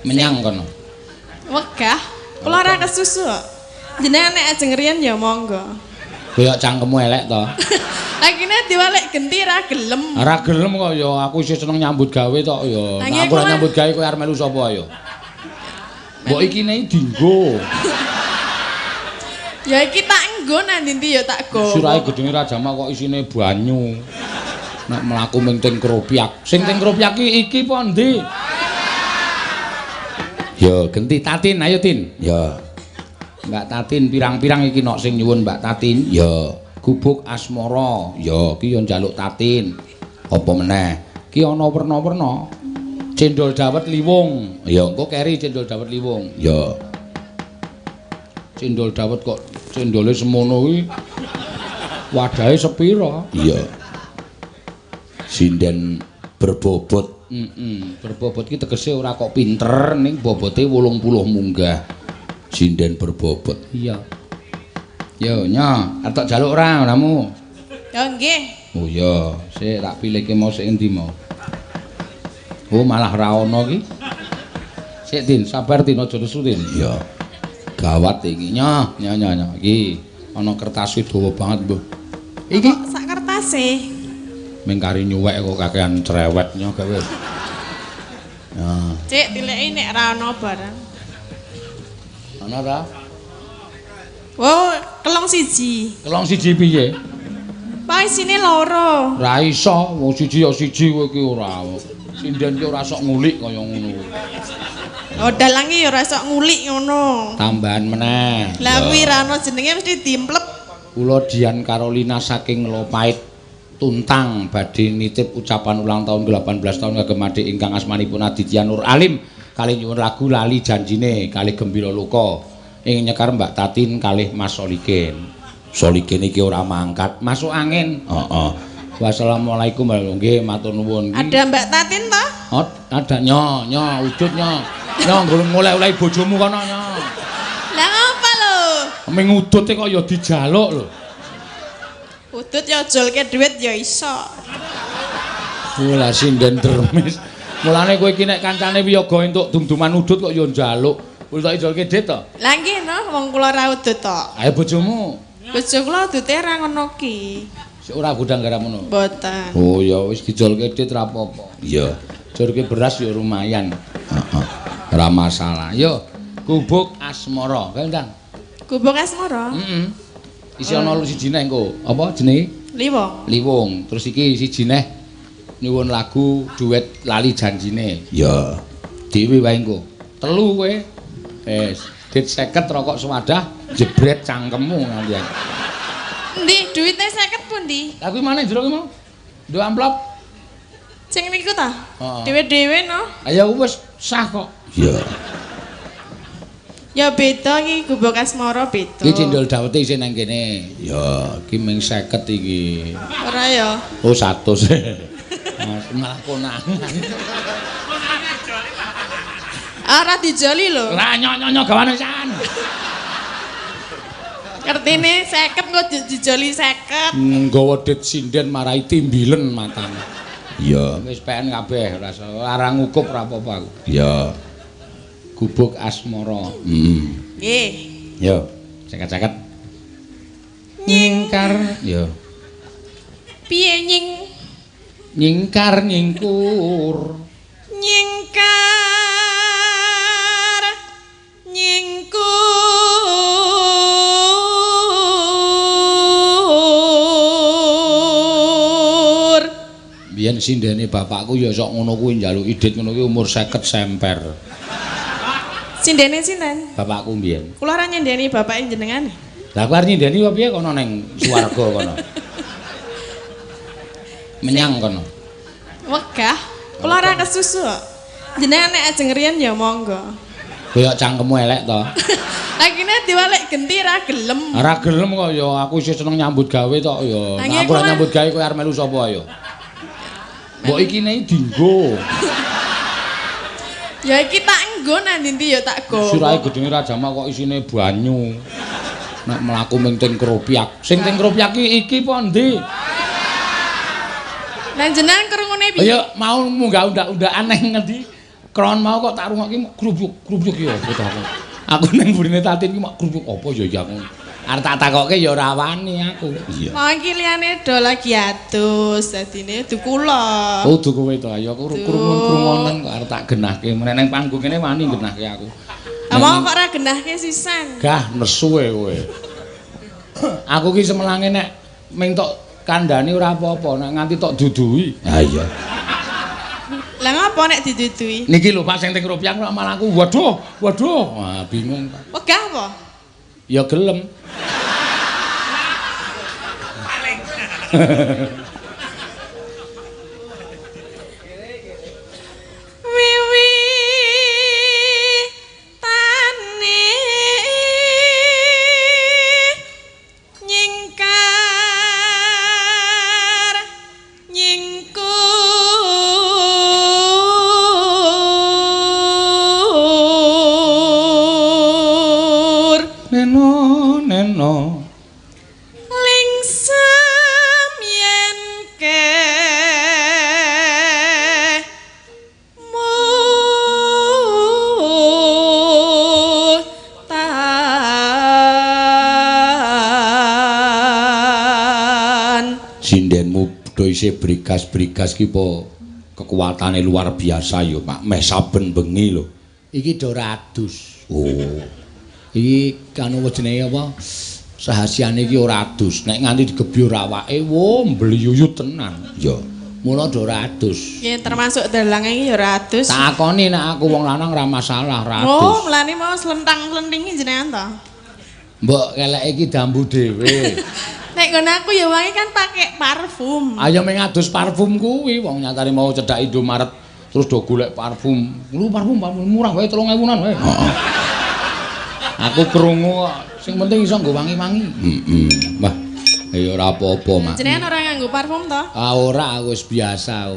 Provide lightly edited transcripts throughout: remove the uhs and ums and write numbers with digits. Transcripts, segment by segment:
Menyang kono. Wegah. Kula ora kesusu kok. Jenengan nek ajeng riyen ya monggo. Koyo cangkemmu elek to. Lagine diwalek genti ra gelem. Ora gelem kok ya, aku isih seneng nyambut gawe tok ya. Nek aku ora nyambut gawe kowe arep melu sapa ayo? Mbok ikine dinggo. Ya iki tak nggo nang ndi ya tak go. Sirahe gedenge Rajamak kok isine banyu. Nek mlaku ming teng Kropyak. Sing teng Kropyak iki apa ndi? Ya genti Tatin, ayo Tin. Ya. Mbak Tatin pirang-pirang iki nok sing nyuwun Mbak Tatin. Ya, Gubuk Asmara. Ya, iki yo njaluk Tatin. Apa meneh? Ki ana werna-werna. Cendol dawet liwung. Ya, engko keri cendol dawet liwung. Ya. Cendol dawet kok cendole semono kuwi. Wadahe sepira? Iya. Sinden berbobot. Berbobot ki tegese ora kok pinter ning bobote 80 munggah. Sinden berbobot. Iya. Yo nyo, arep tak jaluk ora oramu? Ya nggih. Oh iya, sik tak pilihke mau sik endi mau. Oh malah ra ono ki. Sik Tin, sabar Tin, aja nesu Tin. Iya. Gawat iki. Nyo, nyo nyo nyo. Iki ana kertase dawa banget, Mbah. Iki sak kertase. Ming kari nyuwek kok kakean cerewet nyo gawe. Nah. Cek tileki nek ra ono barang. Ana ta? Wow, kelong siji. Kelong siji piye? Pak isine loro. Ra iso, wong siji ya siji kowe iki ora. Sinden ki ora sok ngulik kaya ngono. Oh, dalange ya ora sok ngulik ngono. Tambahan meneh. Lah kuwi ra ono jenenge mesti dimplep. Kula Dian Carolina saking Lopait Tuntang badhe nitip ucapan ulang tahun ke-18 tahun kagem adik ingkang asmanipun Aditya Nur Alim kalih nyuwun lagu Lali Janjine kalih Gembira Loka ing nyekar Mbak Tatin kalih Mas Solikin. Solikin iki ora mangkat, masuk angin. Heeh. Wassalamualaikum warahmatullahi wabarakatuh. Matur nuwun. Ada Mbak Tatin to? Oh, ada nyo, nyo wujud nyo. Nyo ngoleh-oleh bojomu kono nyo. Lah ngapa lho? Ming udute kok ya dijaluk lho. Udut ya jolke dhuwit ya iso. Lah sinden dermis. Mulane kowe iki nek kancane wiyaga entuk dum-duman udut kok ya njaluk. Wis tak ijolke dit to? Lah nggih no, wong kula ora udut to. Ayo bojomu. Bojo kula udute ora ngono ki. Sik ora gudang garam ngono. Mboten. Oh ya wis dijolke dit ra apa-apa. Iya. Jolke beras ya lumayan. Heeh. Ora masalah. Yo, Gubuk Asmara. Kae ndang. Gubuk Asmara? Heeh. Isi ana siji neh engko. Apa jenenge? Liwung. Liwung. Terus iki siji neh nyuwun lagu duet Lali Janjine. Ya. Dewe wae engko. Telu kowe. Wis, dit 50 rokok sewadah jebret cangkemmu nganti. Endi duwite 50 pundi? Lah kuwi maneh jero ki mau? Nduk amplop. Sing niku ta? Dhewe-dhewe no. Ha ya wis sah kok. Iya. Ya beda iki Gubuk Asmara beda. Iki cendol dawete isih nang kene. Ya, iki ming 50 iki. Ora ya. Oh 100. Malah konangan. Ora dijoli lho. Ora nyok-nyok gawane san. Ngertine 50 kok dijoli 50. Nggawa dit sinden marai timbilen matane. Iya, wis PN kabeh ora ora ngukup ora apa-apa aku. Iya. Gubuk Asmara. Nggih. Yo, ceket-ceket. Nyingkar. Yo. Piye nying? Nyingkar nyingkur. Nyingkar nyingkur. Biyen sindene bapakku ya sok ngono kuwi njaluk idit ngono kuwi umur 50 semper. Sindene sinten? Bapakku mbiyen. Kula ora nyindeni bapake jenengan. Lah kowe arep nyindeni apa piye kono ning swarga kono? Menyang kono. Wegah. Kula ora kesusu kok. Jenengan nek ajeng riyen ya monggo. Koyo cangkemmu elek to. Lagine diwalek genti ra gelem. Ora gelem kok ya, aku isih seneng nyambut gawe tok ya. Nek aku ora nyambut gawe kowe arep melu sapa ayo? Mbok ikine dinggo. Ya iki tak nggo nang ndi ya tak go. Sirahe gedenge Rajamak kok isine banyu. Nek mlaku ming teng Kropyak. Sing teng Kropyak iki apa ndi? Lah jenengan krungune piye? Ya mau munggah undak-undakan nang ngendi? Kron mau kok tak rungokke grubyuk-grubyuk ya apa to aku. Aku ning burine Tatin ki mak grubyuk apa ya iki aku. Arep tak takokke ya ora wani aku. Iya. Mau iki liyane do lagi adus, dadine du kula. Oh, du kowe to. Ya aku krungun-krungonen kok arep tak genahke. Nek ning panggung kene wani genahke aku. Lah kok ora genahke sisan. Gah nesu e kowe. Aku ki semelange nek ming tok kandhani ora apa-apa, nek nganti tok duduhi. Ha iya. Lah ngapa nek didudui? Niki lho Pak sing teng Rupiah kok malah aku waduh, waduh. Wah, bingung Pak. Wegah apa? Ya gelem. Wiwi tane nyingkar nyingkur neno neno lingsem yen ke mutan. Sindenmu do isih brigas-brigas ki po kekuatane luar biasa ya Pak, meh saben bengi lho. Iki do adus. Oh. Iki kanu jenenge apa? Rahasiane iki ora adus. Nek nganti digebyur awake, wo mbliyuyut tenan. Ya. Mula do ora adus. Nggih, termasuk dalange iki ya ora adus. Tak akoni nek aku wong lanang ora masalah, ora adus. Oh, mlane mau slentang-slentingi jenengan to. Mbok keleke iki dambu dhewe. Nek nggon aku ya wangi kan pakai parfum. Ayo meng adus parfum kuwi, wong nyatane mau cedhak Indomaret terus do golek parfum. Lu parfum murah wae 3000-an wae. Heeh. Aku krungu kok, sing penting iso nggo wangi-wangi. Heeh. Wah, ya ora apa-apa, Mak. Jenengan ora nganggo parfum to? Ah ora, aku wis biasa.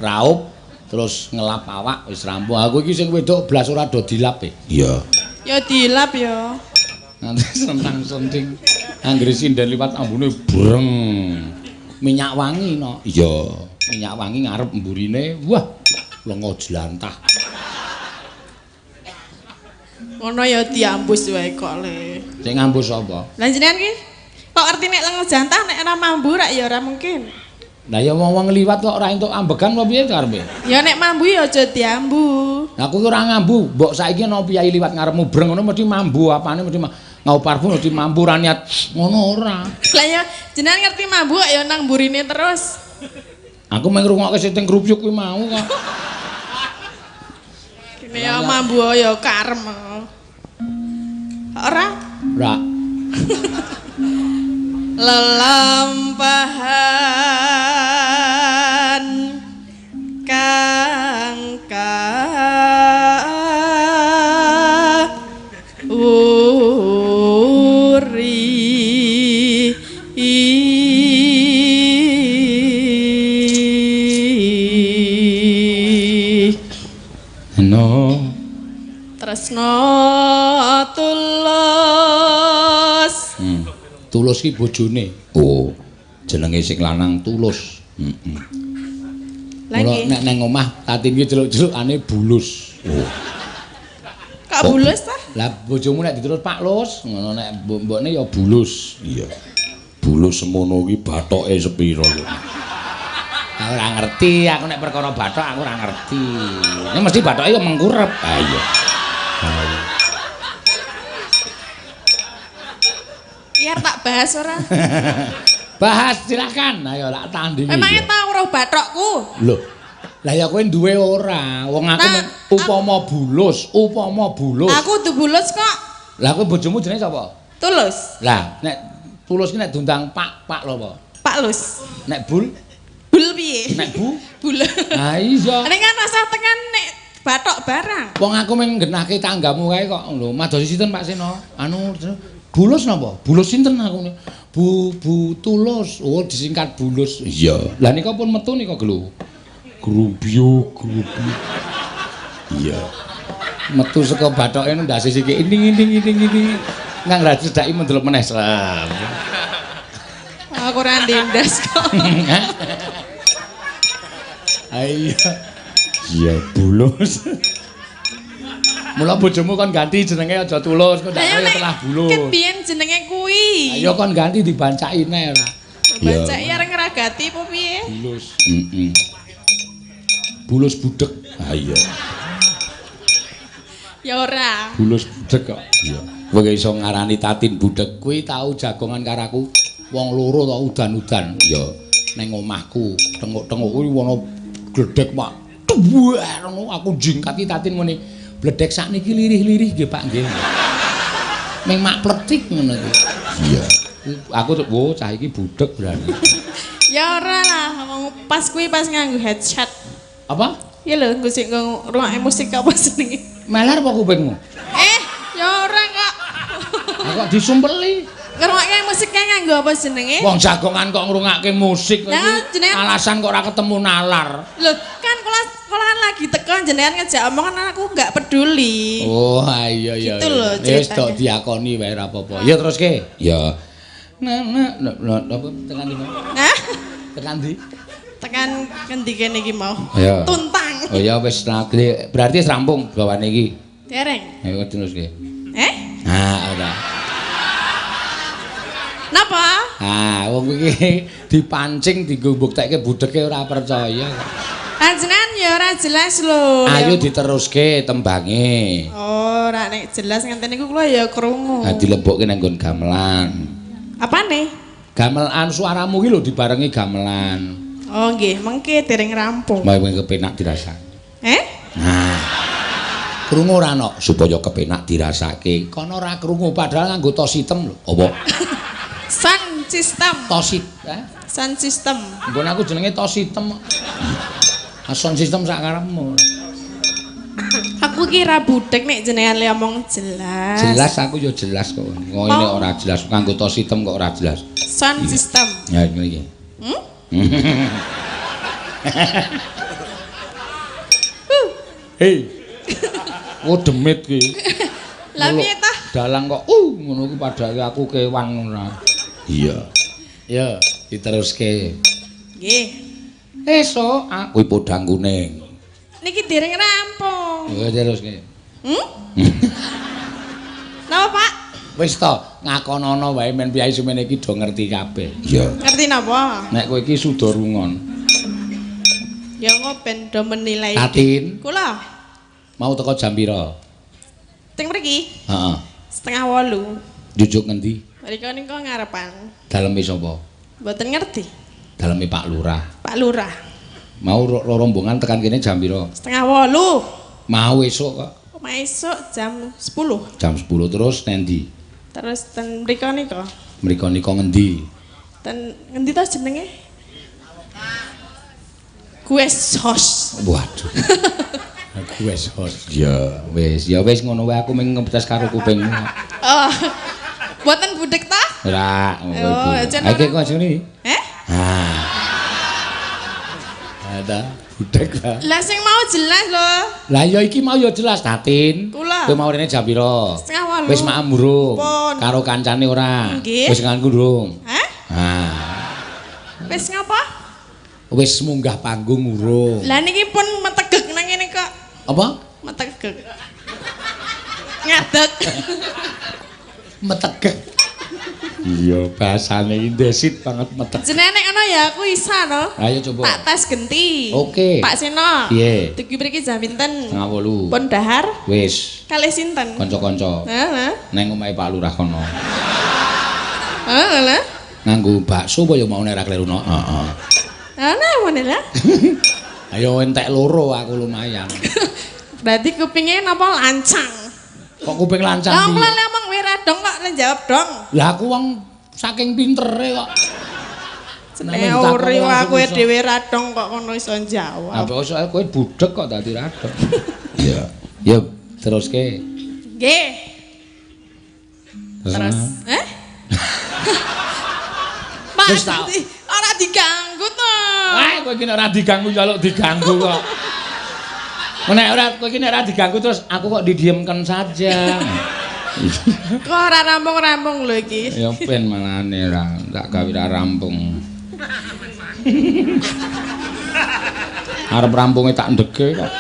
Raup terus ngelap awak wis rampung. Aku iki sing wedok blas ora do dilap e. Iya. Ya dilap ya. Nanti sentang-senting anggere sinden liwat ambune breng. Minyak wangi no. Iya, minyak wangi ngarep mburine. Wah, lenga jlantah. Ngono ya diambus wae kok le. Sing ngambus sapa? Lah jenengan ki kok ngerti nek lenga jantah nek ora mambu rak ya ora mungkin. Lah ya wong-wong liwat kok ora entuk ambegan apa piye karepe? Ya nek mambu ya aja diambu. Lah aku ki ora ngambu, mbok saiki ana piyai liwat ngarepmu breng ngono mesti mambu apane mesti ngau parfum mesti mambu ora niat ngono ora. Lah ya jenengan ngerti mambu kok ya nang mburine terus. Aku mung ngrungokke sing teng krupyuk kuwi mau kok. Kene ya mambu ya karem. Ora? Ora. Lelampahan kang kauri no tresno tulus. Tulus ki bojone. Oh, jenenge sing lanang Tulus. Heeh. Mula nek nang omah Tatin ki celuk-celukane Bulus. Oh. Kok Bulus ta? Lah bojomu nek diterus Pak Lus, ngono nek mbok-mbokne ya Bulus. Iya. Bulus semono ki bathoke sepira yo. Aku ora ngerti, aku nek perkara bathok aku ora ngerti. Ini mesti bathoke ya mengkurep. Ha iya. Biar tak bahas ora? Bahas silakan. Ayo tak tandingi. Emangnya tau roh bathokku? Lho. Lah ya kowe duwe ora? Wong aku nah, upama bulus, upama bulus. Aku dudu bulus kok. Lah kowe bojomu jenenge sapa? Tulus. Lah nek Tulus ki nek diundang Pak, Pak lho apa? Pak Lus. Nek Bul? Bul piye? Nek Bu? Bul. Ha iya. Nek kan rasa tekan nek bathok barang. Wong aku mung nggenahke tanggamu kae kok lho. Madosi sinten Pak Seno? Anu Bulus napa? Bulus sinten aku? Bu Tulus. Oh, disingkat Bulus. Iya. Lah nika pun metu nika lho. Grubyuk, grubyuk. Iya. Metu saka bathoke ndase siki inding inding inding inding. Nang ra cedhaki mendelep meneh serem. Aku ora ndendas kok. Iya. Iya, Bulus. Mula bojomu kon ganti jenenge aja Tulus, kok ndak kaya telah Bulus. Ket biyen jenenge kuwi. Ayo kon ganti dibancaki neh ora. Bancaki arep ngragati apa piye? Bulus. Heeh. Bulus budek. Ha iya. Ya ora. Bulus budek kok. Iya. Kowe iso ngarani Tatin budek kuwi tau jagongan karo aku wong loro to udan-udan. Ya ning omahku tenguk-tenguk kuwi ana gledhek Pak. Duwer ngono aku jingkati Tatin muni. Bledek sakniki lirih-lirih nggih Pak nggih. Ming mak pletik ngono kuwi. Iya. Aku tuh, wo cah iki budek berarti. Ya ora lah, wong pas kuwi pas nganggo headset. Apa? Ya lho, nggo sing ngrungokne musik apa jenenge? Meler apa kupingmu? Ya ora kok. Kok disumpeli? Ngrungokke musik kae nganggo apa jenenge? Wong jagongan kok ngrungokke musik iki. Alasan kok ora ketemu nalar. Lho, kan kula kan lagi teko jenengan ngejak omongan aku enggak peduli. Oh, iya iya. Gitu lho ceritanya. Wis tok diakoni wae ora apa-apa. Ya teruske. Ya. Nah, nah, apa tekan ndi mau? Hah? Tekan ndi? Tekan ngendi kene iki mau? Ya. Tuntang. Oh ya wis berarti wis rampung gawane iki. Dereng. Ayo teruske. Eh? Nah, ora. Napa? Ah, wong iki dipancing dienggo mbuktekke budeke ora percaya. Panjenengan ya ora jelas lho. Ayo diteruske tembange. Oh, ora nek jelas ngenten niku kula ya krungu. Ha dilebokke nang nggon gamelan. Apane? Gamelan suaramu ki lho dibarengi gamelan. Oh nggih, mengke dereng rampung. Mau kepenak dirasake. Eh? Nah. Krungu ora nok supaya kepenak dirasake. Kono ora krungu padahal nganggo tos item lho. Apa? Sound system. Tosit, eh? Sound system. Nggon aku jenenge tos item. Sound system sak karepmu. Aku kira budek nek jenengan le omong jelas. Jelas aku ya jelas kok. Wong ini ora jelas nganggo tos item kok ora jelas. Sound system. Ya ngene iki. Hmm? Hei. Oh demit ki. Lah piye ta? Dalang kok ngono kuwi padahal aku kewan ngono. Iya. Ya, diteruske. Nggih. Esuk aku podang kuning. Niki dereng rampung. Ya teruske. Hmm? Napa, Pak? Wis to, ngakonono wae men piyai semene iki do ngerti kabeh. Iya. Ngerti napa? Nek kowe iki suda rungon. Ya engko ben do menilai. Tatin. Kula. Mau teko jam pira? Teng mriki? Heeh. 7:30. Jujuk ngendi? Mriko niku ngarepan. Daleme sapa? Mboten ngerti. Daleme Pak Lurah. Pak Lurah. Mau rombongan tekan kene jam pira? 7:30. Mau esuk kok. Mau esuk jam 10. Jam 10 terus nendi? Terus ten mriko nika. Mriko nika ngendi? Ten ngendi to jenenge? Guest house. Waduh. Guest house. Ya wis ngono wae aku mung ngetes karo kupingmu. Oh. Mboten budek ta? Ora, oh, iki kok ngene. Eh? Ha. Ada budek ta. Lah sing mau jelas lho. Lah ya iki mau ya jelas Tatin. Kowe mau rene jam pira? 7:30. Wis maem urung? Karo kancane ora? Wis nganggo urung? Hah? Ha. Wis ngapa? Wis munggah panggung urung. Lah niki pun metegek nang ngene kok. Apa? Metegek. Ngadeg. Metegek. Iya, bahasane iki desit banget metegek. Jenenge nek ngono ya aku isa no. Ayo coba. Tak tes genti. Oke. Pak Seno. Piye? Dugi mriki jam pinten? 7:30. Pun dahar? Wis. Kalih sinten? Kanca-kanca. Heeh. Neng omahe Pak Lurah kono. Heeh lha. Nganggo bakso apa ya mau nek ra kleru no? Heeh. Ana ngene lah. Ayo entek loro aku lumayan. Berarti kupinge napa lancang? Kok kuping lancang? Lah kula ngomong kowe ra dong kok jawab dong. Lah aku wong saking pintere kok. Jenenge ora aku dhewe ra dong kok kono iso jawab. Lah kok soal kowe budek kok dadi ra dong. Iya. Ya teruske. Nggih. Terus, eh? Pak, ora diganggu to. Wah, kowe iki nek ora diganggu njaluk diganggu kok. Nek ora kowe iki nek ora diganggu terus aku kok didiemkan saja. Kok ora rampung-rampung lho iki. Ya ben malane ora tak gawe ora rampung. Arep rampunge tak ndege kok.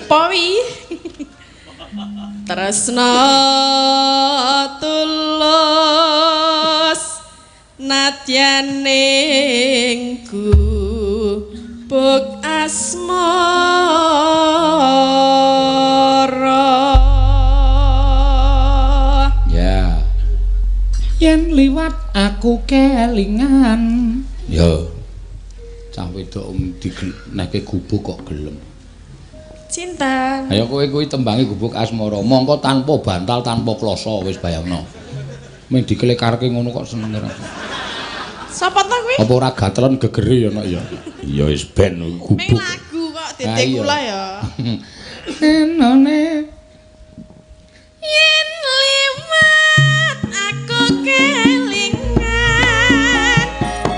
Apa wi? Tresna tulus nadyan ning gubuk asmara. Ya. Yen liwat aku kelingan. Ya. Cah wedok digenehke gubuk kok gelem. Cinta. Ayo kowe kuwi tembange gubuk asmara. Mongko tanpa bantal, tanpa kloso wis bayangno. Mung dikelekarke ngono kok seneng ora. Sapa to kuwi? Apa ora gatelen gegere ya nek ya. Ya wis ben gubuk. Ming lagu kok dede kula ya. Enone yen liwat aku kelingan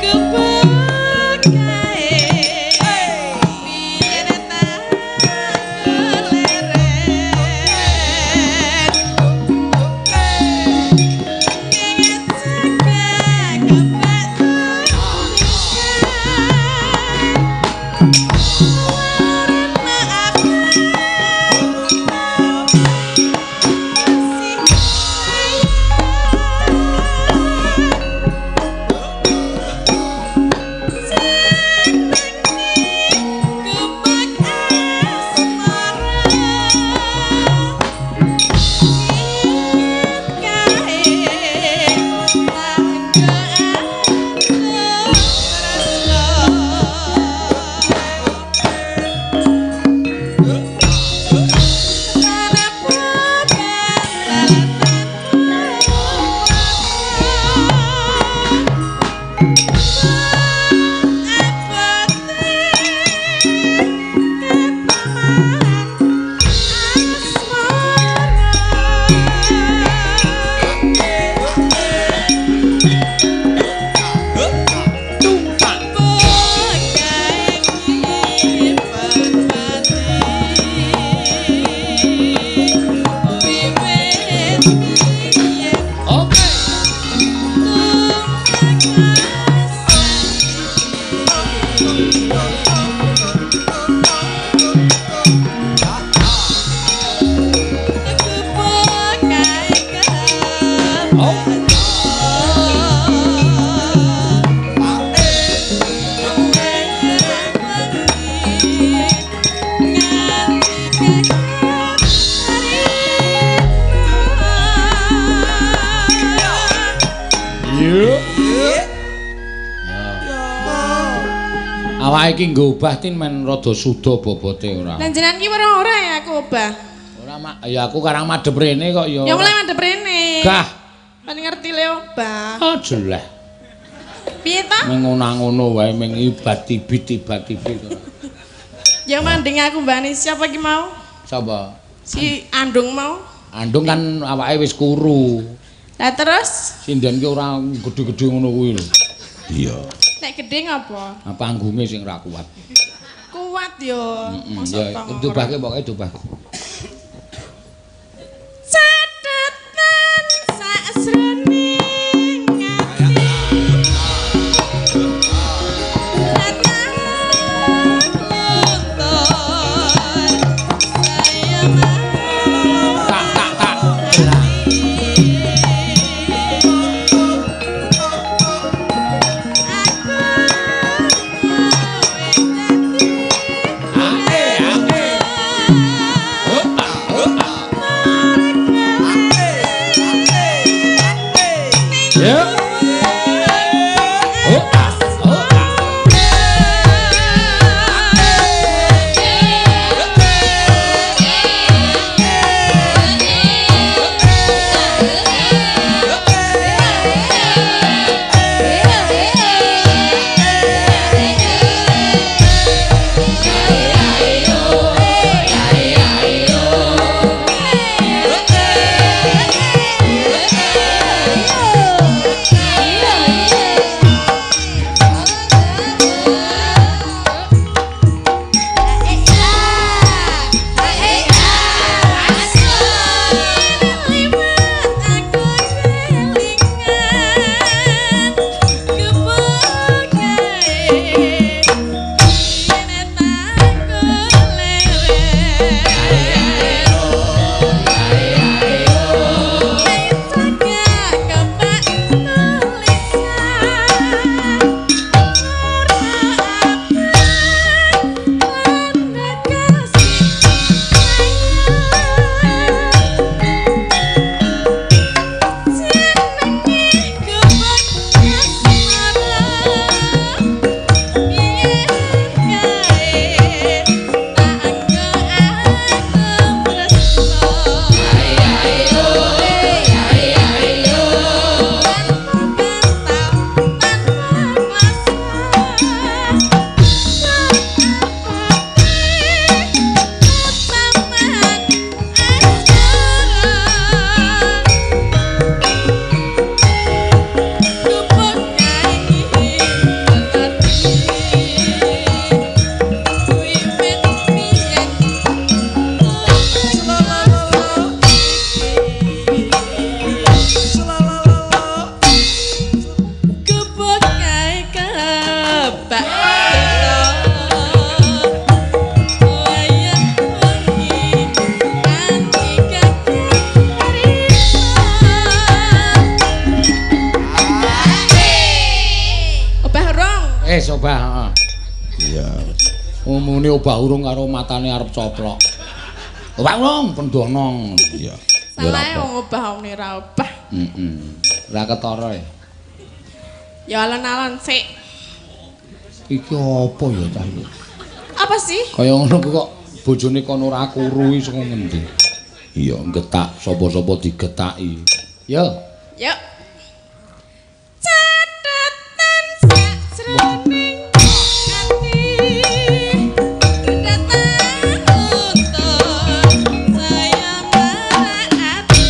gubuk kae biyen tak leren Awake iki nggo obah tin men rada suda bobote ora. Lah jenengan ki ora ora ya aku obah. Ora mak ya aku karang madhep rene kok ya. Ya mulai madhep rene. Gah. Kan ngerti le obah. Ah jeleh. Piye ta? Meng ngono-ngono wae meng ibat tibit ibat tibit. Ya manding aku mbane siapa ki mau? Sapa? Si Andung mau. Andung kan awake wis kuru. Lah terus? Sinden ki ora gedhe-gedhe ngono kuwi lho. Iya. Nek gedhe ngapa? Ah panggunge sing ora kuat. Kuat yo. Heeh. Ya dobahke pokoke dobah. Catetan sakjroning ati. Tak tak tak. Bojone obah urung karo matane arep coplok. Obah urung pendono. Iya. Salah wong obah omne ra obah. Heeh. Ora ketara ya. Ya alon-alon sik. Iki apa ya cah iki? Apa sih? Kaya ngono kok bojone kono ora kuru iki saka ngendi? Iya, getak sapa-sapa digetaki. Yo. Yo. Catetan sakjroning ati. Datang untuk saya ati.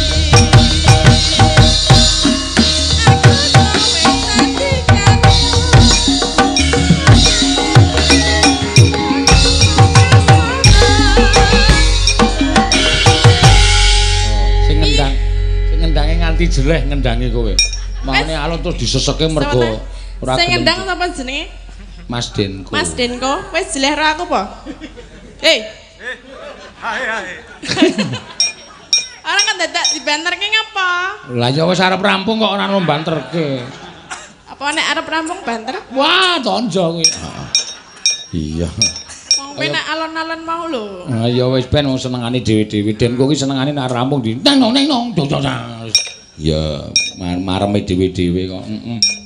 Aku kowe dadi karo. Sing ngendang, sing ngendange nganti jeleh ngendange kowe. Maune alon terus diseseke mergo ora sing gelem. ngendang sapa jenenge? Mas Denko. Mas Denko, wis jeleh ro aku po? Hei. Hae hae. Ora kan dadak dibanterke ngapa? Lah ya wis arep rampung kok ora ono banterke. Apa nek arep rampung banter? Wah, tonjo kuwi. Iya. Wong penak alon-alon mau lho. Ah ya wis ben wong senengane dhewe-dhewe. Denko ki senengane nek rampung di neng nong neng nong dong dong. Ya mareme dhewe-dhewe kok. Heeh.